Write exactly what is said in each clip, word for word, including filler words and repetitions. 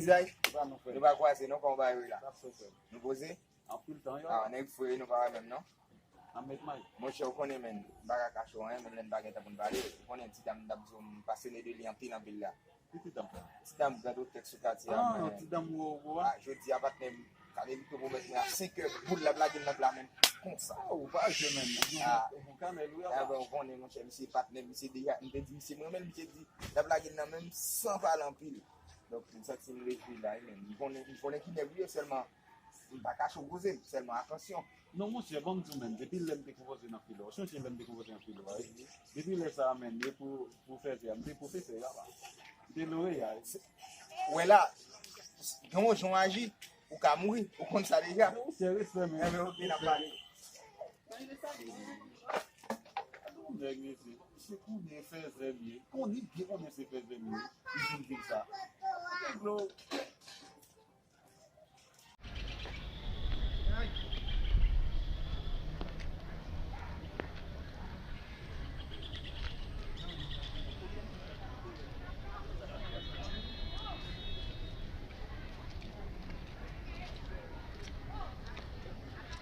Zay, nou pa kwaze non, kòman bagay yo ye la? Nou poze? Anpil tan yo. Ah, nèg fre, nou pa wè menm non. Monchè, ou konnen, men, m pa ka kache w anyen, men lè n pa gentan pou n pale, ou konnen ti dam m t ap di w, m pasyone de li anpil, anpil la. Ki ti dam sa? Ti dam grann otèt sou katye a, ah, men ti dam wo, wo a? Ah, jodi a, patnè m, Carlito pwomèt mwen a senk è boul l ap lage l nan pla menm konsa. Ah, ou pa jwe menm. Ah. Ou bon kanèl, wi, ah, apa. Ben, ou konnen, monchè, misye patnè m, misye deja, m te di misye, mwen menm, misye di, l ap lage l nan menm san pale anpil. Donk, m santi m leve la, wi, men m konnen, m konnen ki nèg ou ye, sèlman m pa kache w koze m, sèlman atansyon. Non, monchè, ban m di w, menm, depi lè m te konpoze nan filo, w sonje lè m te konpoze nan filo a, wi? Depi lè sa a, menm, e pou, pou fèzè a, m te pwofesè, apa. M te loreya, wi. Ou wè la, gen yon jan w aji, ou ka mouri, ou konn sa deja. Monchè, respè, men. Enben, oke, n ap pale. Gade yon nèg, mesye, se konnen fèzè l ye. Konnen, byen konnen se fèzè l ye. Li vin di m sa. Nèg lo.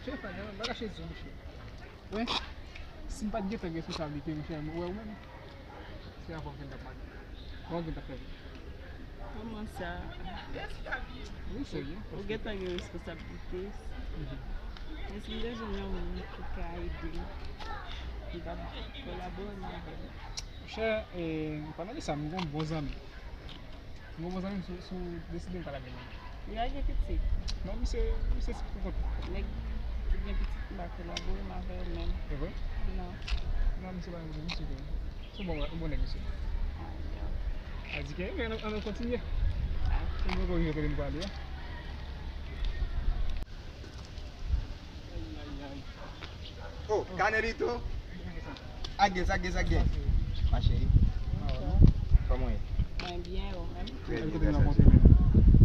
Chèf, pa gen bagay chèz yo, mesye. Wi. Si m pa t gentan gen responsablite, monchè, mwen wè ou menm. Se avè w gen t ap mache. Kòman w gen t ap fè? Kòman sa? Wi, serye. Ou gentan gen responsablite. Mhm. Men si m bezwen yon moun ki ka ede m, m t ap kolabore m avè l. Monchè, e, m pa nan de sa, m gen yon bon zanmi. M gen yon bon zanmi m, si w, si w deside m ka lage l. Li pa gen pitit? Non, misye, misye ti pou kont li. Nèg ki gen pitit, m pa kolabore m avè l menm. E vre? Non. Non, misye pa gen pitit, misye gen. Se bon, bon nèg, misye. Ah, ya. A di ke, men an nou kontinye. Ah. Se bon, kote nou prale a. Oh, Canelito. Sa k gen, sa k gen, sa k gen? Ma chérie. Kòman w ye? Mwen byen, ou menm? Trè byen, gras a Dye.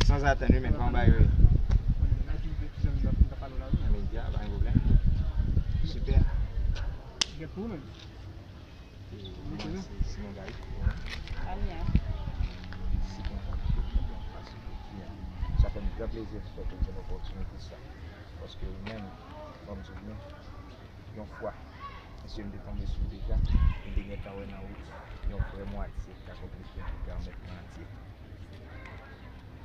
Sanzatann, wi, men kòman bagay yo ye? Nan medya, pa gen pwoblèm. Sipè. Gen pou ou menm? E mwen se Simon Gary, ou menm? Ania. Si kontan ke nou gen yon plas sou pye a. Sa fè m gran plezi fè w jwenn opòtinite sa. Paske ou menm, ban m di w byen, yon fwa, mesye m te tonbe sou ou deja, m te gentan wè nan ou yon vrè mwatye k ka konplete yon gran mèt nan antye.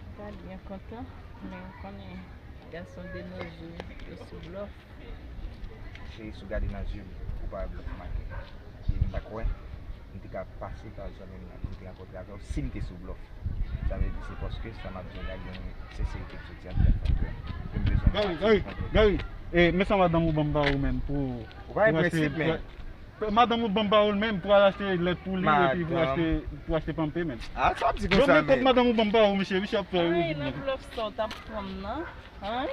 M ta byen kontan, men ou konnen, gason de nos jours, yo sou blòf. Cheri, si w gade nan zye m, ou pa wè blòf m ap fè. E m pa kwè m te ka pase pa zanmi m nan pou m te rankontre avè w si m te sou blòf. Sa vle di se paske sa m ap di w la gen yon senserite k soti anndan frè m. Ke m bezwen pati pou mwen. Gary, Gary, Gary, e, men sa madanm ou ban m ba ou menm pou, ou pa gen prensip, men. Madanm ou ban m pawòl menm pou al achte lèt pou li epi pou achte, pou achte panpe menm. Ah, sa w ap di konsa, men. Yo, men kòb madanm ou ban m pawòl, mesye, mesye ap fè. Ay, nan blòf sa w t ap pran m nan. Ay.